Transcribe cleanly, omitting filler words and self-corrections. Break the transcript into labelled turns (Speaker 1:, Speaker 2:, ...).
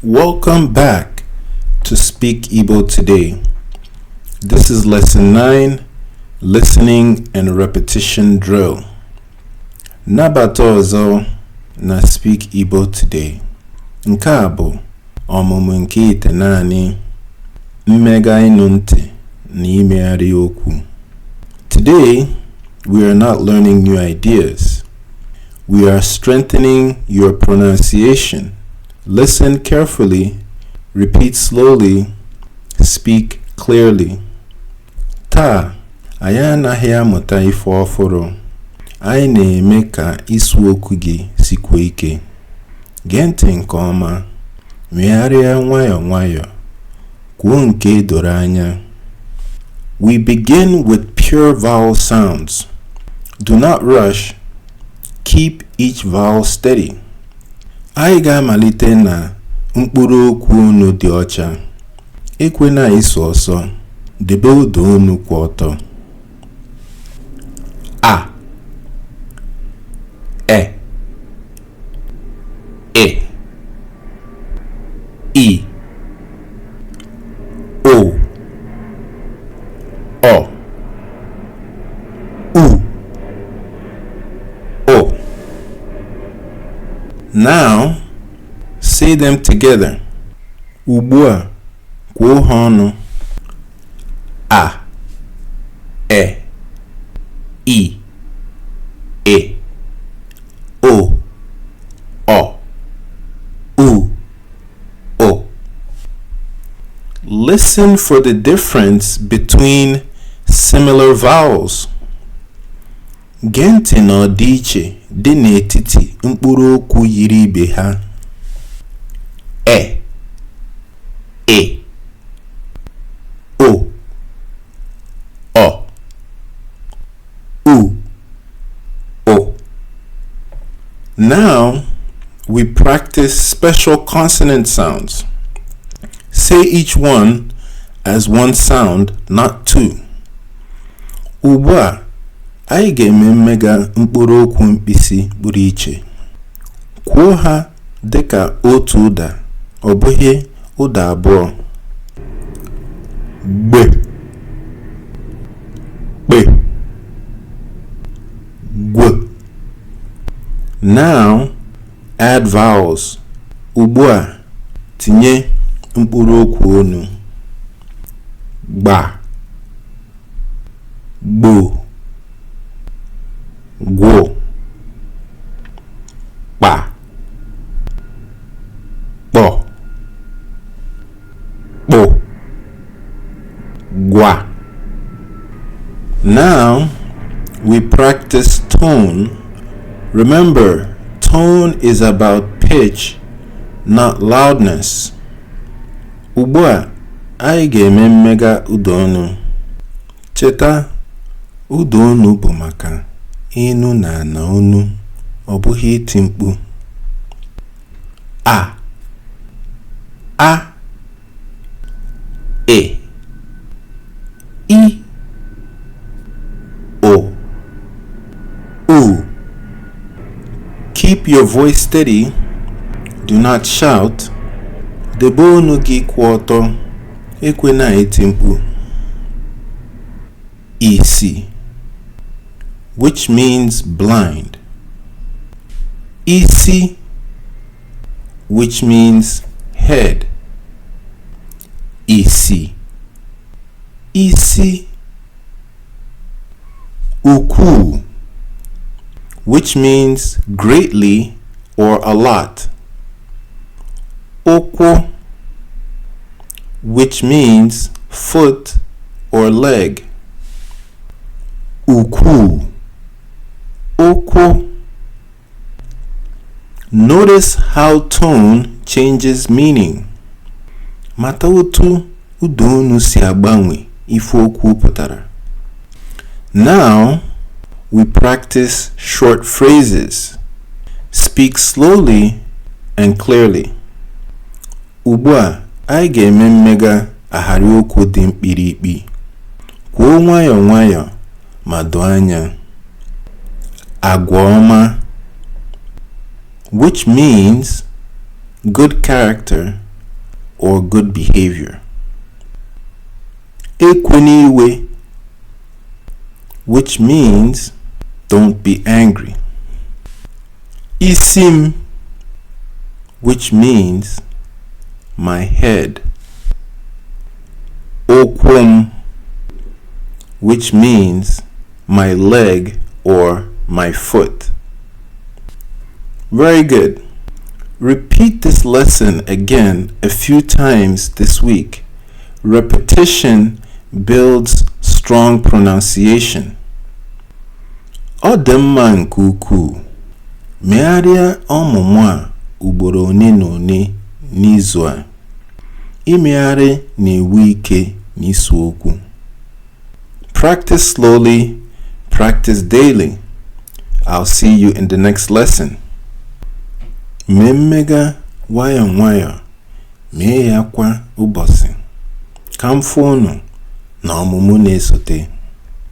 Speaker 1: Welcome back to Speak Igbo Today. This is lesson 9, listening and repetition drill. Nabata ọzọ na Speak Igbo Today. Nke a bụ ọmụmụ nke itenaanị, mmega ịnụ ntị na imegharị okwu. Today, we are not learning new ideas. We are strengthening your pronunciation. Listen carefully, repeat slowly, speak clearly. Taa, anyị anaghị amụta ife ọfụrụ. Anyị na-eme ka ịsụ okwu gị sikwuo ike. Gee ntị nke ọma, megharịa nwayọọ nwayọọ, kwuo nke doro anya. We begin with pure vowel sounds. Do not rush. Keep each vowel steady. Anyị ga-amalite na mkpụrụ okwu onu dị ọcha. Ekwena ịsụ ọsọ, debe ụda onu kwụ ọtọ. A, E, Ị, I, O, Ọ, U, O. Now, say them together. Ugbu a, kwuo ha ọnụ. A, E, I, Ị, O, Ọ, U, O. Listen for the difference between similar vowels. Gee ntị n'ọdịiche dị n'etiti mkpụrụ okwu yiri ibe ha. E, Ị, O, Ọ, U, O. Now we practice special consonant sounds. Say each one as one sound, not two. Ugbu a, anyị ga-eme mmega mkpụrụ okwu mkpịsị pụrụ iche. Kwuo ha dịka otu ụda, ọ bụghị ụda abụọ. Gb, kp, gw. Now add vowels. Ugbu a, tinye mkpụrụ okwu onu. Gba, gbo, gwụ, kpa, kpọ, kpụ, gwa. Now we practice tone. Remember, tone is about pitch, not loudness. Ugbu a, anyị ga-eme mmega ụda onu. Cheta, ụda onu bụ maka ịnụ na na onu, ọ bụghị iti mkpu. A, A, E, I, O, U. Keep your voice steady. Do not shout. Debe onu gị kwụ ọtọ. Ekwena iti mkpu. Isi, which means blind. Isi, which means head. Isi, isi. Ukwu, which means greatly or a lot. Ụkwụ, which means foot or leg. Ukwu, ụkwụ. Notice how tone changes meaning. Mata otu ụda onu si agbanwe ife okwu pụtara. Now we practice short phrases. Speak slowly and clearly. Ugbu a, anyị ga-eme mmega ahịrịokwu dị mkpirikpi. Kwuo nwayọọ nwayọọ ma doo anya. Agwa ọma, which means good character. or good behavior. Ekwena iwe, which means don't be angry. Isi m, which means my head. Ụkwụ m, which means my leg or my foot. Very good. Repeat this lesson again a few times this week. Repetition builds strong pronunciation. Ọ dị mma nke ukwuu. Megharịa ọmụmụ a ugboro one na one n'izu a. Imegharị na-ewu ike n'isi okwu. Practice slowly, practice daily. I'll see you in the next lesson. Mee mmega nwayọọ nwayọọ, mee ya kwa ụbọchị. Ka m fụ unu na ọmụmụ na-esote.